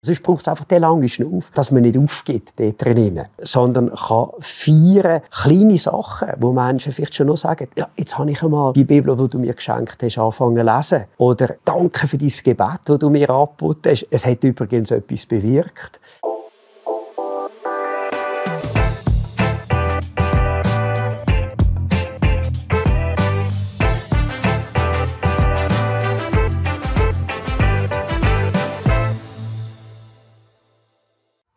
Sonst braucht es einfach den langen Schnuff, dass man nicht aufgibt dort drinnen, sondern kann feiern, kleine Sachen, wo Menschen vielleicht schon noch sagen, ja, jetzt habe ich einmal die Bibel, die du mir geschenkt hast, angefangen zu lesen. Oder danke für dein Gebet, das du mir angeboten hast. Es hat übrigens etwas bewirkt.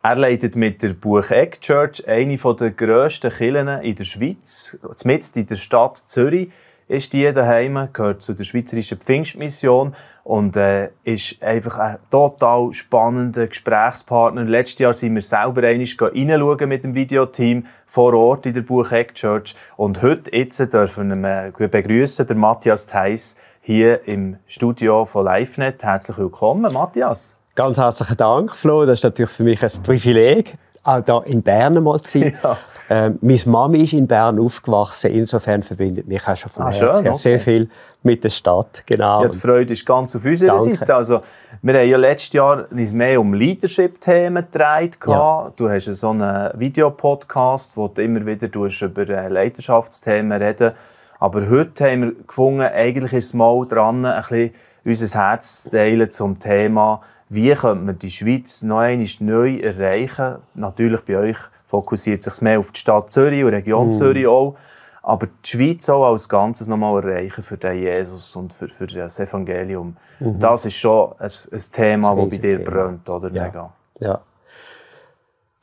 Er leitet mit der Bucheck Church eine der grössten Kirchen in der Schweiz. Mitten in der Stadt Zürich ist die daheim, gehört zu der Schweizerischen Pfingstmission und ist einfach ein total spannender Gesprächspartner. Letztes Jahr sind wir selber reinschauen mit dem Videoteam vor Ort in der Bucheck Church. Und heute dürfen wir begrüßen den Matthias Theiss hier im Studio von LiveNet. Herzlich willkommen, Matthias. Ganz herzlichen Dank, Flo. Das ist natürlich für mich ein Privileg, auch hier in Bern mal zu sein. Ja. Meine Mami ist in Bern aufgewachsen. Insofern verbindet mich auch schon von Herzen her sehr viel mit der Stadt. Genau. Ja, die Freude ist ganz auf unserer Seite. Also, wir haben ja letztes Jahr uns mehr um Leadership-Themen gedreht. Ja. Du hast so einen Videopodcast, wo du immer wieder über Leiterschaftsthemen reden. Aber heute haben wir gefunden, eigentlich ist es mal dran, ein bisschen unser Herz zu teilen zum Thema, wie könnte man die Schweiz noch einmal neu erreichen. Natürlich bei euch fokussiert sich mehr auf die Stadt Zürich und Region Zürich auch. Aber die Schweiz auch als Ganzes noch mal erreichen für den Jesus und für das Evangelium. Das ist schon ein Thema, das bei dir brennt, oder?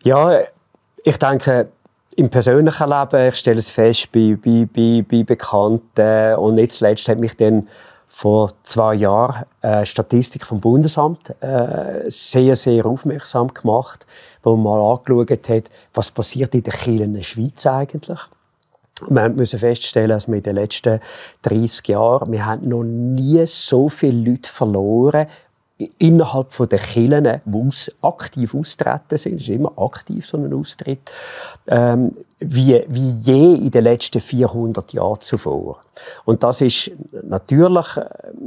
Ja, ich denke, im persönlichen Leben, ich stelle es fest, bei Bekannten und nicht zuletzt hat mich dann vor 2 Jahren Statistik vom Bundesamt sehr, sehr aufmerksam gemacht, wo man mal angeschaut hat, was passiert in den Kirchen in der Schweiz eigentlich. Wir müssen feststellen, dass wir in den letzten 30 Jahren, wir haben noch nie so viele Leute verloren innerhalb der Kirchen, die aktiv austreten sind. Es ist immer aktiv, so ein Austritt. Wie je in den letzten 400 Jahren zuvor. Und das ist natürlich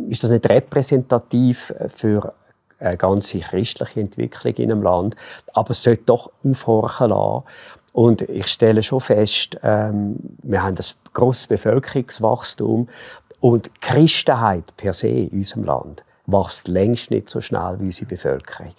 ist das nicht repräsentativ für eine ganze christliche Entwicklung in einem Land, aber es sollte doch aufhorchen lassen. Und ich stelle schon fest, wir haben ein grosses Bevölkerungswachstum und die Christenheit per se in unserem Land wächst längst nicht so schnell wie unsere Bevölkerung.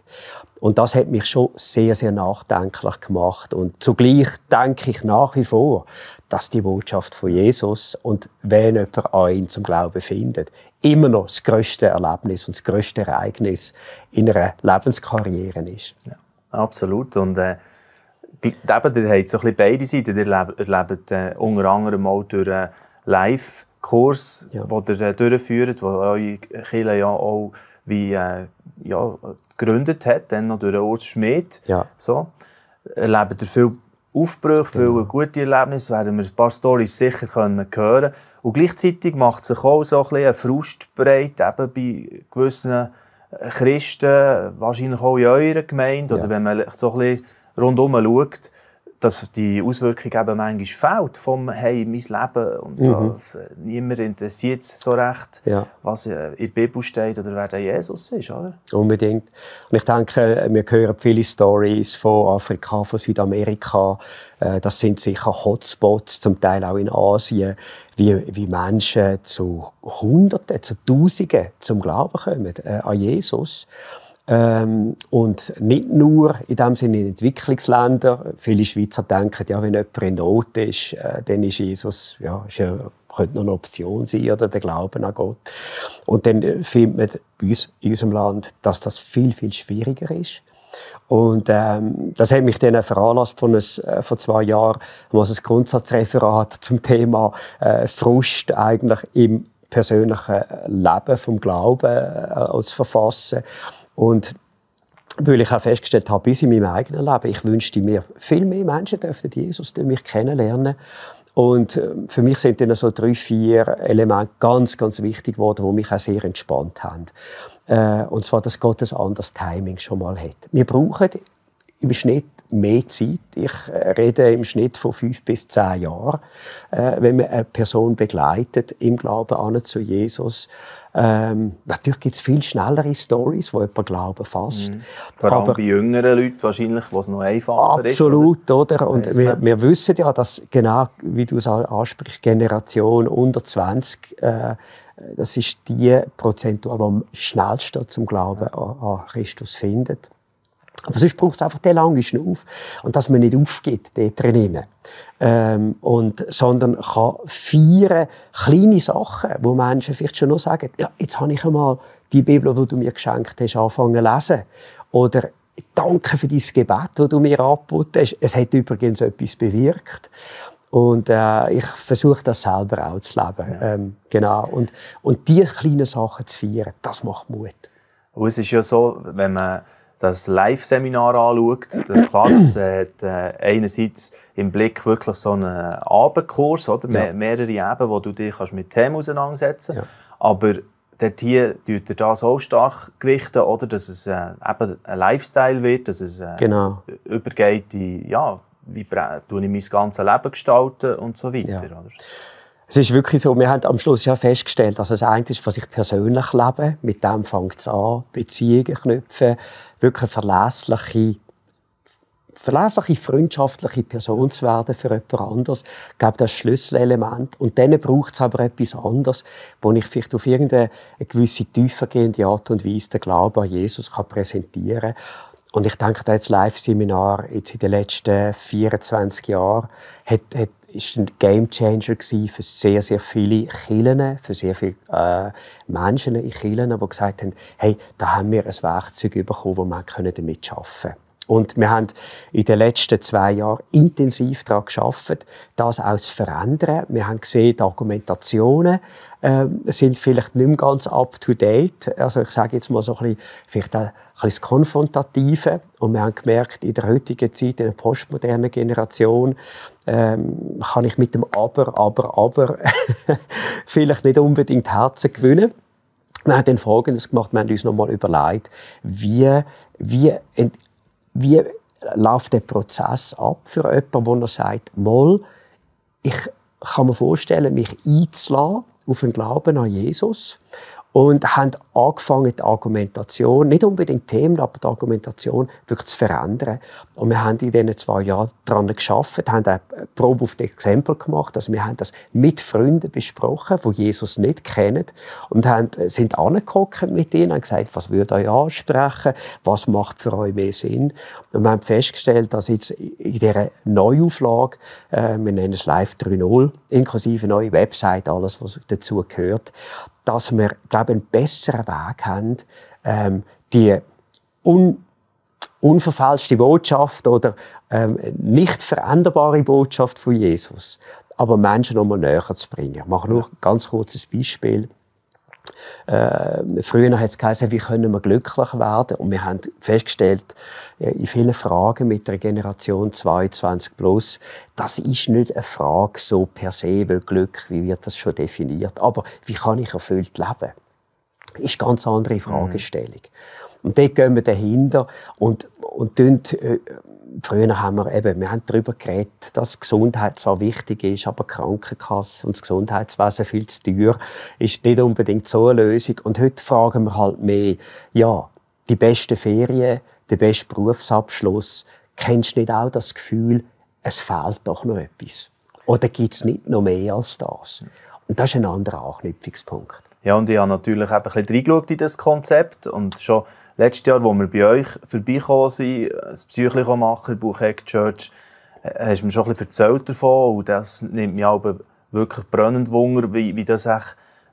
Und das hat mich schon sehr, sehr nachdenklich gemacht. Und zugleich denke ich nach wie vor, dass die Botschaft von Jesus und wenn jemand an ihn zum Glauben findet, immer noch das grösste Erlebnis und das grösste Ereignis in einer Lebenskarriere ist. Ja, absolut. Und ihr habt so ein bisschen beide Seiten. Ihr erlebt unter anderem auch durch einen Live-Kurs, den ihr durchführt, wo eure Kirche ja auch wie gegründet hat, dann noch durch Urs Schmid. Ja. So. Erlebt ihr viel Aufbrüche, viele gute Erlebnisse, werden wir ein paar Storys sicher hören können. Und gleichzeitig macht sich auch so ein bisschen ein Frust breit, eben bei gewissen Christen, wahrscheinlich auch in eurer Gemeinde, oder wenn man so ein bisschen rundherum schaut, dass die Auswirkung eben manchmal fehlt vom «Hey, mein Leben» und niemand interessiert es so recht, was in der Bibel steht oder wer der Jesus ist, oder? Unbedingt. Und ich denke, wir hören viele Stories von Afrika, von Südamerika. Das sind sicher Hotspots, zum Teil auch in Asien, wie Menschen zu Hunderten, zu Tausenden zum Glauben kommen an Jesus. Und nicht nur in dem Sinne in Entwicklungsländern. Viele Schweizer denken, ja, wenn jemand in Not ist, dann ist Jesus, könnte noch eine Option sein, oder der Glauben an Gott. Und dann findet man bei uns in unserem Land, dass das viel, viel schwieriger ist. Und das hat mich dann veranlasst vor 2 Jahren, als ein Grundsatzreferat zum Thema Frust eigentlich im persönlichen Leben vom Glauben zu verfassen. Und weil ich auch festgestellt habe, bis in meinem eigenen Leben, ich wünschte mir, viel mehr Menschen dürften Jesus durch mich kennenlernen. Und für mich sind dann so 3, 4 Elemente ganz, ganz wichtig geworden, die mich auch sehr entspannt haben. Und zwar, dass Gott ein anderes Timing schon mal hat. Wir brauchen im Schnitt mehr Zeit. Ich rede im Schnitt von 5 bis 10 Jahren, wenn man eine Person begleitet im Glauben an zu Jesus. Natürlich gibt es viel schnellere Stories, wo jemand Glauben fasst. Vor allem bei jüngeren Leuten wahrscheinlich, wo es noch einfacher ist. Absolut, oder? Und wir wissen ja, dass genau, wie du es ansprichst, Generation unter 20, das ist die prozentual, die am schnellsten zum Glauben an Christus findet. Aber sonst braucht es einfach den langen Schnuff. Und dass man nicht aufgibt dort drinnen. Sondern kann feiern, kleine Sachen, wo Menschen vielleicht schon noch sagen, ja, jetzt habe ich einmal die Bibel, die du mir geschenkt hast, angefangen zu lesen. Oder danke für dein Gebet, das du mir angeboten hast. Es hat übrigens etwas bewirkt. Und ich versuche das selber auch zu leben. Ja. Genau. Und diese kleinen Sachen zu feiern, das macht Mut. Und es ist ja so, wenn man das Live-Seminar anschaut, dass klar, das hat einerseits im Blick wirklich so einen Abendkurs, oder? Ja. Mehrere Ebenen, wo du dich mit Themen auseinandersetzen kannst. Ja. Aber dort hier tut er das auch stark gewichten, oder? Dass es eben ein Lifestyle wird, dass es übergeht in, ja, wie tue ich mein ganzes Leben gestalten und so weiter. Ja. Oder? Es ist wirklich so, wir haben am Schluss ja festgestellt, dass es eins ist, was ich persönlich lebe. Mit dem fängt es an, Beziehungen knüpfen, wirklich verlässliche, freundschaftliche Person zu werden für jemand anderes. Ich glaube, das ist das Schlüsselelement. Und dann braucht es aber etwas anderes, wo ich vielleicht auf irgendeine gewisse tiefergehende Art und Weise den Glauben an Jesus präsentieren kann. Und ich denke, das Live-Seminar jetzt in den letzten 24 Jahren ist ein Gamechanger für sehr, sehr viele Kirchen, für sehr viele Menschen in Kirchen, die gesagt haben, hey, da haben wir ein Werkzeug bekommen, wo wir damit arbeiten können. Und wir haben in den letzten 2 Jahren intensiv daran gearbeitet, das auch zu verändern. Wir haben gesehen, die Argumentationen sind vielleicht nicht mehr ganz up-to-date. Also ich sage jetzt mal so ein bisschen, vielleicht ein bisschen das Konfrontative. Und wir haben gemerkt, in der heutigen Zeit, in der postmodernen Generation, kann ich mit dem Aber vielleicht nicht unbedingt Herzen gewinnen. Wir haben dann Folgendes gemacht, wir haben uns nochmal überlegt, wie läuft der Prozess ab für jemanden, der sagt, mal, ich kann mir vorstellen, mich einzulassen auf den Glauben an Jesus. Und haben angefangen, die Argumentation, nicht unbedingt Themen, aber die Argumentation wirklich zu verändern. Und wir haben in diesen 2 Jahren daran gearbeitet, haben eine Probe auf das Exempel gemacht. Also wir haben das mit Freunden besprochen, die Jesus nicht kennen. Und sind angeguckt mit ihnen und gesagt, was würde euch ansprechen, was macht für euch mehr Sinn. Und wir haben festgestellt, dass jetzt in dieser Neuauflage, wir nennen es Live 3.0, inklusive neue Website, alles, was dazu gehört, dass wir, glaube ich, einen besseren Weg haben, die unverfälschte Botschaft oder nicht veränderbare Botschaft von Jesus, aber Menschen noch mal näher zu bringen. Ich mache nur ein ganz kurzes Beispiel. Früher hat es geheißen, wie können wir glücklich werden? Und wir haben festgestellt, in vielen Fragen mit der Generation 22 plus, das ist nicht eine Frage so per se, weil Glück, wie wird das schon definiert? Aber wie kann ich erfüllt leben? Das ist eine ganz andere Fragestellung. Und dort gehen wir dahinter und früher haben wir haben darüber geredet, dass Gesundheit zwar wichtig ist, aber die Krankenkasse und das Gesundheitswesen viel zu teuer ist nicht unbedingt so eine Lösung. Und heute fragen wir halt mehr, ja, die besten Ferien, der beste Berufsabschluss, kennst du nicht auch das Gefühl, es fehlt doch noch etwas? Oder gibt es nicht noch mehr als das? Und das ist ein anderer Anknüpfungspunkt. Ja, und ich habe natürlich ein bisschen reingeschaut in das Konzept und schon letztes Jahr, als wir bei euch vorbeigekommen sind, das Psychliche machen, Buchheck Church, hast du mir schon ein bisschen erzählt davon. Und das nimmt mich auch wirklich brennend Wunder, wie das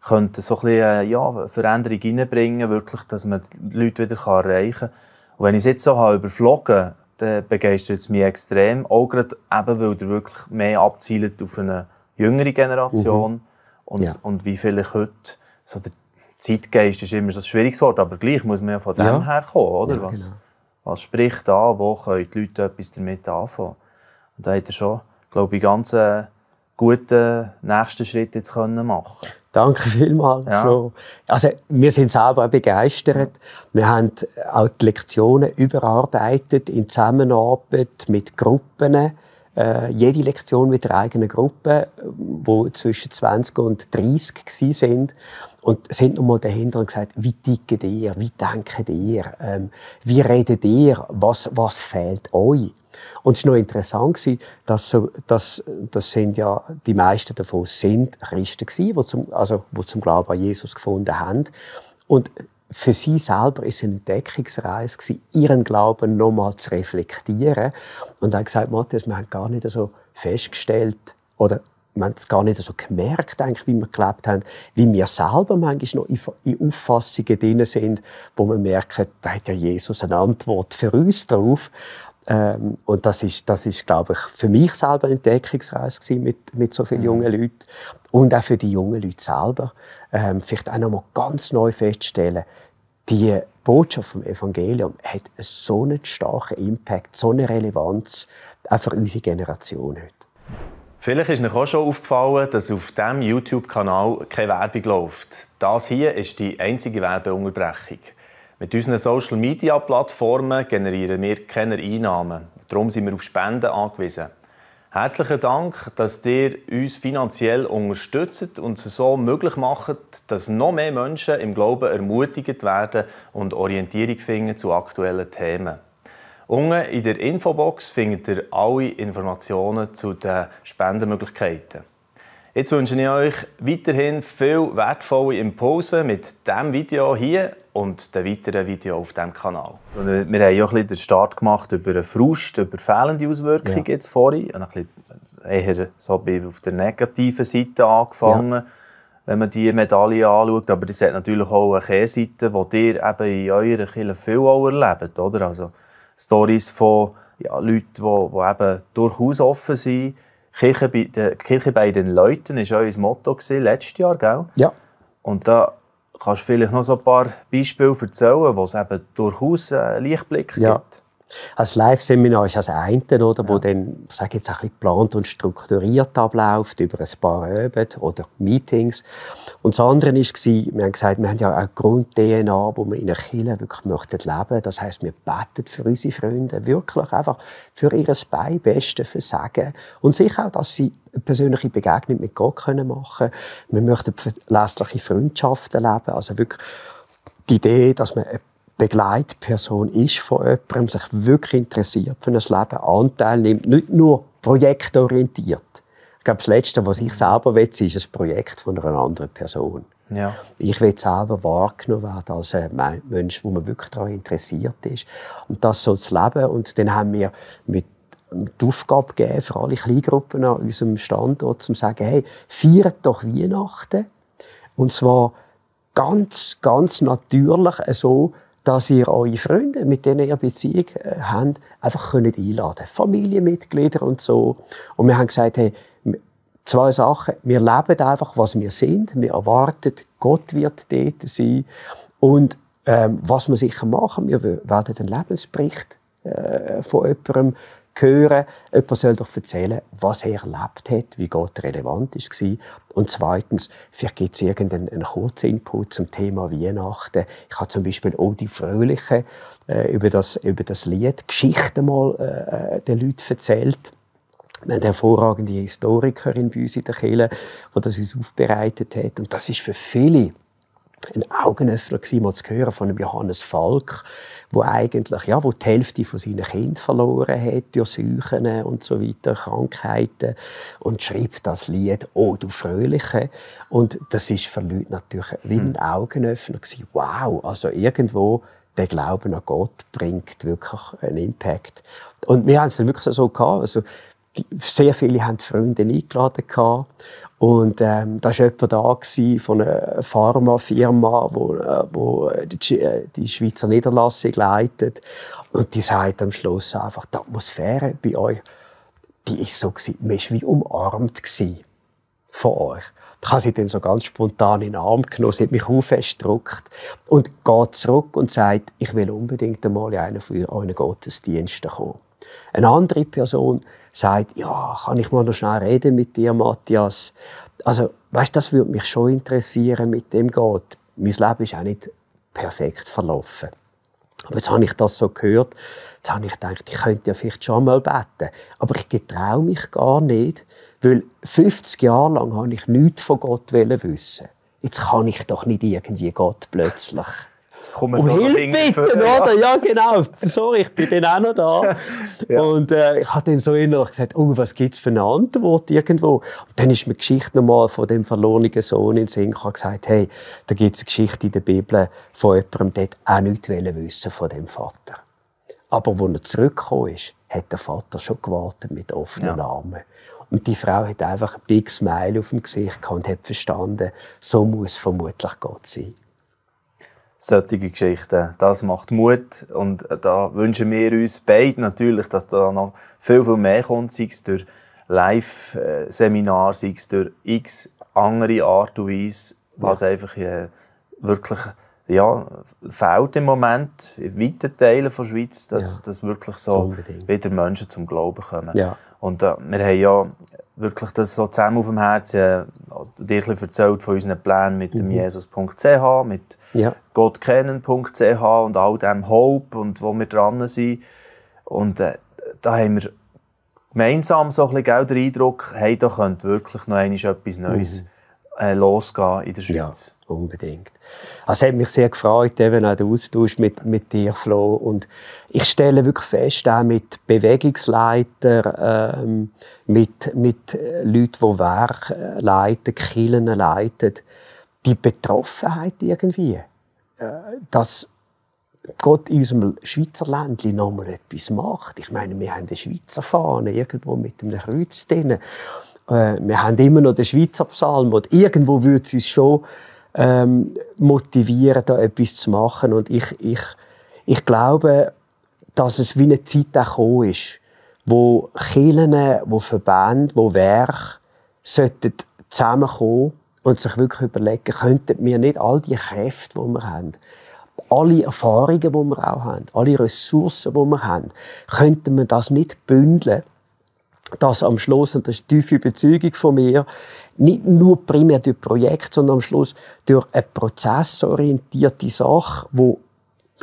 könnte so ein bisschen Veränderung reinbringen, wirklich, dass man die Leute wieder erreichen kann. Und wenn ich es jetzt so überflogen, dann begeistert es mich extrem. Auch gerade eben, weil ihr wirklich mehr abzielt auf eine jüngere Generation. Und wie vielleicht heute so der Zeitgeist ist immer so ein schwieriges Wort, aber gleich muss man ja von dem her kommen, oder? Ja, genau. Was spricht an, wo können die Leute etwas damit anfangen? Und da hat er schon, glaube ich, ganz guten nächsten Schritt jetzt machen können. Danke vielmals. Ja. Also, wir sind selber begeistert. Wir haben auch die Lektionen überarbeitet in Zusammenarbeit mit Gruppen. Jede Lektion mit der eigenen Gruppe, die zwischen 20 und 30 waren. Und sind nochmal dahinter und gesagt, wie tickt ihr, wie denkt ihr, wie redet ihr, was fehlt euch? Und es war noch interessant, dass sind ja, die meisten davon sind Christen gewesen, die zum Glauben an Jesus gefunden haben. Und für sie selber war es eine Entdeckungsreise, ihren Glauben nochmal zu reflektieren. Und dann gesagt, Matthias, wir haben gar nicht so festgestellt, oder wir haben es gar nicht so gemerkt, wie wir gelebt haben, wie wir selber manchmal noch in Auffassungen drin sind, wo wir merken, da hat ja Jesus eine Antwort für uns drauf. Und das ist, glaube ich, für mich selber eine Entdeckungsreise mit so vielen jungen Leuten. Und auch für die jungen Leute selber. Vielleicht auch noch mal ganz neu feststellen, die Botschaft vom Evangelium hat so einen starken Impact, so eine Relevanz, auch für unsere Generation heute. Vielleicht ist euch auch schon aufgefallen, dass auf diesem YouTube-Kanal keine Werbung läuft. Das hier ist die einzige Werbeunterbrechung. Mit unseren Social-Media-Plattformen generieren wir keine Einnahmen. Darum sind wir auf Spenden angewiesen. Herzlichen Dank, dass ihr uns finanziell unterstützt und es so möglich macht, dass noch mehr Menschen im Glauben ermutigt werden und Orientierung finden zu aktuellen Themen. Unten in der Infobox findet ihr alle Informationen zu den Spendenmöglichkeiten. Jetzt wünsche ich euch weiterhin viel wertvolle Impulse mit diesem Video hier und den weiteren Videos auf diesem Kanal. Wir haben ja ein bisschen den Start gemacht über einen Frust, über fehlende Auswirkungen jetzt vorhin. Ein bisschen eher so auf der negativen Seite angefangen, wenn man die Medaille anschaut. Aber es hat natürlich auch eine Kehrseite, die ihr eben in eurer Kirche viel auch erlebt, oder? Also Storys von Leuten, die eben durchaus offen sind. Kirche bei den Leuten war euer Motto letztes Jahr, gell? Ja. Und da kannst du vielleicht noch so ein paar Beispiele erzählen, wo es eben durchaus einen Lichtblick gibt. Das Live-Seminar ist das eine, oder, wo dann, ich sage jetzt, ein bisschen geplant und strukturiert abläuft, über ein paar Übungen oder Meetings. Und das andere war, wir haben gesagt, wir haben ja eine Grund-DNA, die wir in der Kirche wirklich leben möchten. Das heisst, wir beten für unsere Freunde, wirklich einfach für ihr Beste Versagen. Und sicher auch, dass sie eine persönliche Begegnung mit Gott machen können. Wir möchten verlässliche Freundschaften leben, also wirklich die Idee, dass man eine Begleitperson ist von jemandem, sich wirklich interessiert für ein Leben, Anteil nimmt, nicht nur projektorientiert. Ich glaube, das Letzte, was ich selber will, ist ein Projekt von einer anderen Person. Ja. Ich will selber wahrgenommen werden als ein Mensch, wo man wirklich daran interessiert ist. Und das so zu leben. Und dann haben wir mit die Aufgabe gegeben für alle Kleingruppen an unserem Standort, um zu sagen, hey, feiert doch Weihnachten. Und zwar ganz, ganz natürlich so, dass ihr eure Freunde, mit denen ihr Beziehung habt, einfach einladen könnt. Familienmitglieder und so. Und wir haben gesagt, hey, zwei Sachen. Wir leben einfach, was wir sind. Wir erwarten, Gott wird dort sein. Und was wir sicher machen, wir werden einen Lebensbericht von jemandem hören. Jemand soll doch erzählen, was er erlebt hat, wie Gott relevant war. Und zweitens, vielleicht gibt es irgendeinen kurzen Input zum Thema Weihnachten. Ich habe zum Beispiel auch die Fröhliche über das Lied Geschichten mal den Leuten erzählt. Wir haben eine hervorragende Historikerin bei uns in der Kirche, die das uns aufbereitet hat. Und das ist für viele ein Augenöffner gewesen, mal zu hören von einem Johannes Falk, wo eigentlich, wo die Hälfte von seinen Kindern verloren hat durch Seuchen und so weiter, Krankheiten, und schreibt das Lied «Oh, du Fröhliche». Und das ist für Leute natürlich wie ein Augenöffner gewesen. Wow, also irgendwo der Glauben an Gott bringt wirklich einen Impact. Und wir haben es dann wirklich so gehabt, also sehr viele haben Freunde eingeladen gehabt. Und da war jemand da von einer Pharmafirma, wo die Schweizer Niederlassung leitet. Und die sagt am Schluss einfach, die Atmosphäre bei euch, die ist so gewesen, man war wie umarmt von euch. Ich habe sie dann so ganz spontan in den Arm genommen, sie hat mich auch festgedrückt und geht zurück und sagt, ich will unbedingt einmal in einen von euren Gottesdiensten kommen. Eine andere Person sagt, ja, kann ich mal noch schnell reden mit dir, Matthias? Also, weißt, das würde mich schon interessieren mit dem Gott. Mein Leben ist auch nicht perfekt verlaufen. Aber jetzt habe ich das so gehört, jetzt habe ich gedacht, ich könnte ja vielleicht schon mal beten. Aber ich getraue mich gar nicht, weil 50 Jahre lang habe ich nichts von Gott wissen. Jetzt kann ich doch nicht irgendwie Gott plötzlich um Hilfe bitten, oder? Ja, genau. Sorry, ich bin dann auch noch da. Ja. Und ich habe dann so innerlich gesagt, oh, was gibt es für eine Antwort irgendwo? Und dann ist mir die Geschichte nochmal von dem verlorenen Sohn in den Sinn. Ich habe gesagt, hey, da gibt es eine Geschichte in der Bibel von jemandem, der auch nichts wissen von dem Vater. Aber als er zurückgekommen ist, hat der Vater schon gewartet mit offenen Armen. Und die Frau hat einfach ein big Smile auf dem Gesicht gehabt und hat verstanden, so muss vermutlich Gott sein. Solche Geschichten, das macht Mut. Und da wünschen wir uns beide natürlich, dass da noch viel, viel mehr kommt, sei es durch Live-Seminar, sei es durch x andere Art und Weise, was einfach wirklich fehlt im Moment in weiten Teilen der Schweiz, dass wirklich so wieder Menschen zum Glauben kommen. Ja. Und wir haben ja wirklich das so zusammen auf dem Herzen, dir erzählt von unseren Plänen mit dem Jesus.ch, mit gottkennen.ch und all dem Hope und wo wir dran sind. Und da haben wir gemeinsam so ein bisschen den Eindruck, hey, da könnte wirklich noch einmal etwas Neues losgehen in der Schweiz. Ja, unbedingt. Also, es hat mich sehr gefreut, eben auch der Austausch mit dir, Flo. Und ich stelle wirklich fest, auch mit Bewegungsleitern, mit Leuten, die Werke leiten, Kirchen leiten, die Betroffenheit irgendwie, dass Gott in unserem Schweizer Ländchen noch mal etwas macht. Ich meine, wir haben eine Schweizer Fahne irgendwo mit einem Kreuz drin. Wir haben immer noch den Schweizer Psalm und irgendwo würde es uns schon motivieren, da etwas zu machen. Und ich glaube, dass es wie eine Zeit gekommen ist, wo Kirchen, wo Verbände, wo Werke zusammenkommen und sich wirklich überlegen, könnten wir nicht all die Kräfte, die wir haben, alle Erfahrungen, die wir auch haben, alle Ressourcen, die wir haben, könnten wir das nicht bündeln, dass am Schluss, und das ist die tiefe Überzeugung von mir, nicht nur primär durch Projekte, sondern am Schluss durch eine prozessorientierte Sache, wo,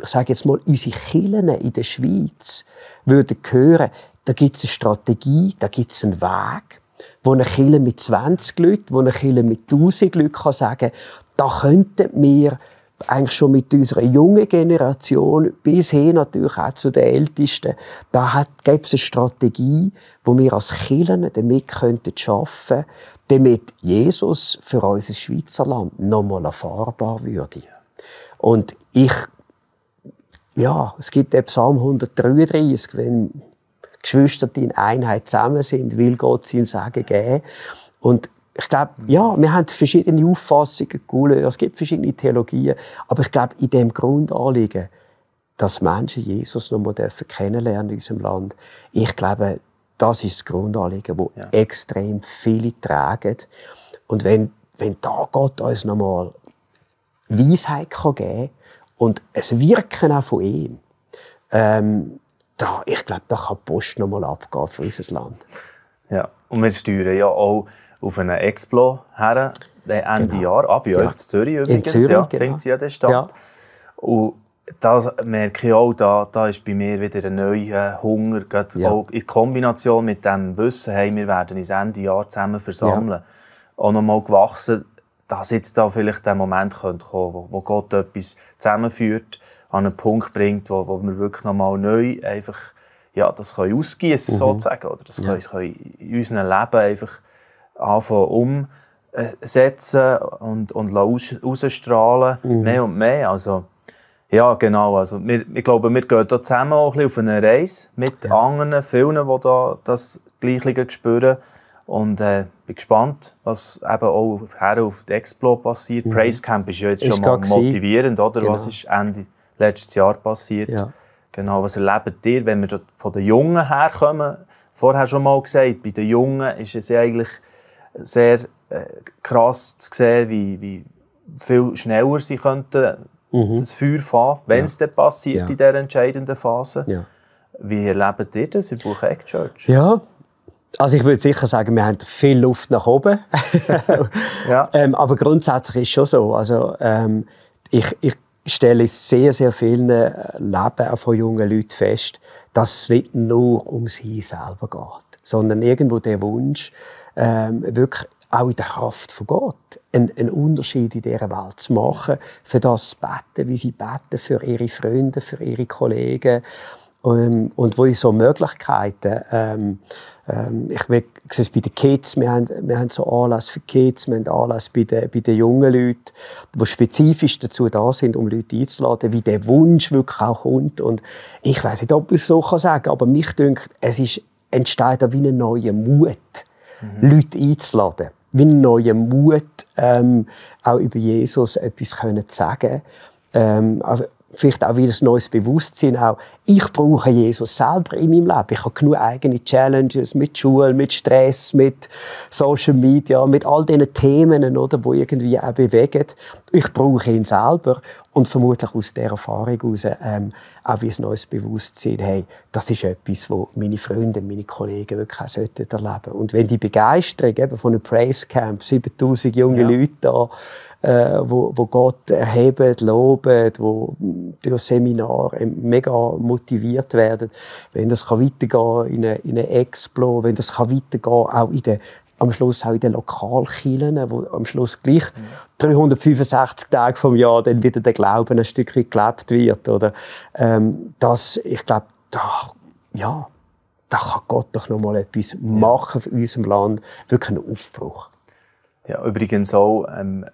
ich sage jetzt mal, unsere Kirchen in der Schweiz würden hören, da gibt es eine Strategie, da gibt es einen Weg, wo eine Kirche mit 20 Leuten, wo eine Kirche mit 1000 Leuten kann sagen, da könnten wir eigentlich schon mit unserer jungen Generation bis hin natürlich auch zu den Ältesten, da gäbe es eine Strategie, wo wir als Kirchen damit arbeiten könnten, damit Jesus für unser Schweizer Land noch mal erfahrbar würde. Und es gibt den Psalm 133, wenn Geschwister in Einheit zusammen sind, will Gott sein Segen geben. Und ich glaube, wir haben verschiedene Auffassungen, es gibt verschiedene Theologien, aber ich glaube, in dem Grundanliegen, dass Menschen Jesus noch mal kennenlernen in unserem Land, ich glaube, das ist das Grundanliegen, das extrem viele tragen. Und wenn da Gott uns noch mal Weisheit geben kann und es Wirken auch von ihm, ich glaube, da kann die Post noch mal abgehen für unser Land. Ja, und wir steuern ja auch auf einen Explo her, Ende Jahr, ab in Zürich übrigens, in Zürich, findet sie ja den statt. Ja. Und da merke ich auch, da ist bei mir wieder ein neuer Hunger, auch in Kombination mit dem Wissen, hey, wir werden uns Ende Jahr zusammen versammeln, auch noch mal gewachsen, dass jetzt da vielleicht der Moment kommen könnte, wo Gott etwas zusammenführt, an einen Punkt bringt, wo wir wirklich noch mal neu einfach, das ausgießen sozusagen, oder das können in unserem Leben einfach anfangen umsetzen und rausstrahlen, mehr und mehr. Also, ja, genau. Also, ich glaube, wir gehen hier zusammen auch ein bisschen auf eine Reise mit anderen, vielen, die da das Gleiche spüren. Und bin gespannt, was eben auch auf der Explo passiert. Praise Camp ist ja jetzt schon mal motivierend, oder? Genau. Was ist Ende letztes Jahr passiert? Ja. Genau, was erlebt ihr, wenn wir von den Jungen herkommen? Vorher schon mal gesagt, bei den Jungen ist es eigentlich sehr krass zu sehen, wie viel schneller sie könnten das Feuer fahren, wenn es dann passiert in dieser entscheidenden Phase. Ja. Wie erlebt ihr das in Buch Egg Church? Ja, Also ich würde sicher sagen, wir haben viel Luft nach oben. Ja. Aber grundsätzlich ist es schon so. Also, ich stelle sehr, sehr vielen Leben auch von jungen Leuten fest, dass es nicht nur um sie selber geht, sondern irgendwo der Wunsch, wirklich auch in der Kraft von Gott einen Unterschied in dieser Welt zu machen, für das zu beten, wie sie beten, für ihre Freunde, für ihre Kollegen. Und wo ich so Möglichkeiten, ich sehe es bei den Kids, wir haben so Anlässe für Kids, wir haben Anlässe bei den jungen Leuten, die spezifisch dazu da sind, um Leute einzuladen, wie der Wunsch wirklich auch kommt. Und ich weiss nicht, ob ich es so sagen kann, aber mich dünkt, entsteht da wie ein neuer Mut, Leute einzuladen. Wie ein neuer Mut, auch über Jesus etwas zu sagen. Also vielleicht auch wieder ein neues Bewusstsein. Auch ich brauche Jesus selber in meinem Leben. Ich habe genug eigene Challenges mit Schule, mit Stress, mit Social Media, mit all diesen Themen, oder, die irgendwie auch bewegen. Ich brauche ihn selber. Und vermutlich aus dieser Erfahrung heraus auch wie ein neues Bewusstsein. Hey, das ist etwas, was meine Freunde, meine Kollegen wirklich auch erleben sollten. Und wenn die Begeisterung eben von einem Praise Camp, 7000 junge Leute da, wo Gott erheben, loben, wo durch Seminare mega motiviert werden, wenn das weitergehen kann in eine Explo, wenn das weitergehen kann auch am Schluss auch in den Lokalkirchen, wo am Schluss gleich 365 Tage vom Jahr dann wieder der Glauben ein Stückchen gelebt wird. Oder, ich glaube, da kann Gott doch noch mal etwas machen für unserem Land, wirklich einen Aufbruch. Ja, übrigens auch,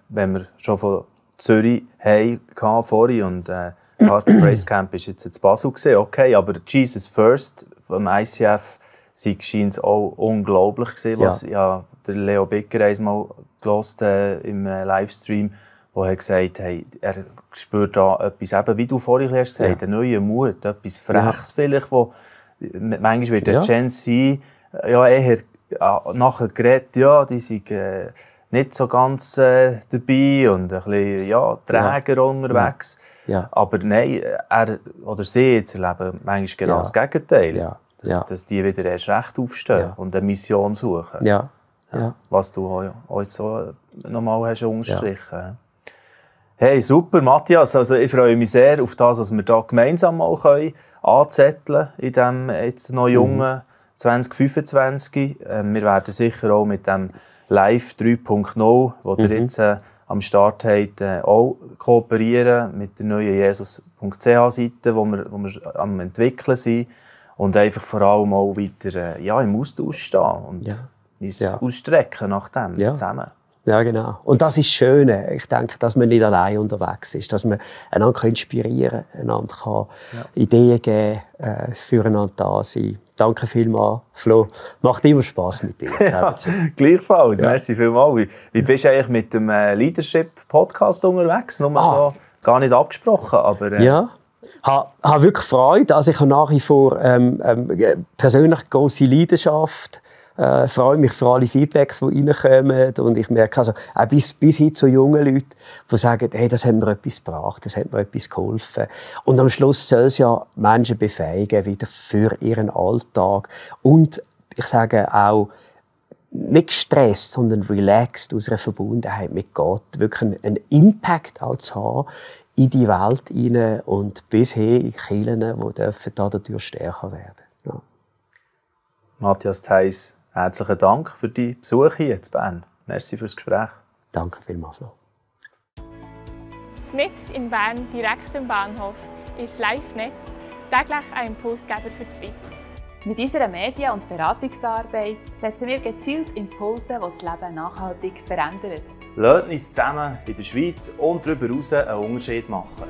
wenn wir schon von Zürich hatten vorhin und Heart Praise Camp war jetzt in Basel gewesen, okay, aber Jesus First vom ICF scheint es auch unglaublich gewesen, was ja der Leo Bicker einmal gehört im Livestream, wo er gesagt hat, er spürt da etwas, eben, wie du vorhin hast gesagt, einen neuen Mut, etwas Freches vielleicht, wo manchmal wird der Gen Z ja eher nachher geredet, ja, die sind nicht so ganz dabei und ein bisschen träger unterwegs. Ja. Aber nein, er oder sie jetzt erleben manchmal genau das Gegenteil. Ja. Dass die wieder erst recht aufstehen und eine Mission suchen. Ja. Was du auch jetzt so nochmal hast unterstrichen. Ja. Hey, super, Matthias. Also ich freue mich sehr auf das, was wir hier gemeinsam mal anzetteln können in diesem jetzt noch jungen 2025. Wir werden sicher auch mit dem Live 3.0, wo ihr jetzt am Start habt, auch kooperieren mit der neuen jesus.ch-Seite, wo wir am entwickeln sind. Und einfach vor allem auch weiter im Austausch stehen und uns ausstrecken nach dem zusammen. Ja, genau. Und das ist das Schöne. Ich denke, dass man nicht allein unterwegs ist, dass man einander inspirieren kann, einander Ideen geben kann, füreinander da sein. Danke vielmals, Flo. Macht immer Spass mit dir. Gleichfalls. Ja. Merci vielmals. Wie bist du eigentlich mit dem Leadership-Podcast unterwegs? Nur so gar nicht abgesprochen, aber... Ich habe wirklich Freude. Also ich habe nach wie vor persönlich grosse Leidenschaft. Freue mich für alle Feedbacks, die reinkommen. Und ich merke also, auch bis hin zu jungen Leuten, die sagen, hey, das hat mir etwas gebracht, das hat mir etwas geholfen. Und am Schluss soll es ja Menschen befähigen, wieder für ihren Alltag. Und ich sage auch, nicht gestresst, sondern relaxed aus einer Verbundenheit mit Gott. Wirklich einen Impact auch zu haben in die Welt hinein und bisher in Kirchen, die dürfen dadurch stärker werden. Ja. Matthias Theis, herzlichen Dank für die Besuch hier in Bern. Merci fürs Gespräch. Danke vielmals. Mitten in Bern, direkt am Bahnhof, ist LiveNet, täglich ein Impulsgeber für die Schweiz. Mit unserer Medien- und Beratungsarbeit setzen wir gezielt Impulse, die das Leben nachhaltig verändern. Lasst uns zusammen in der Schweiz und darüber hinaus einen Unterschied machen.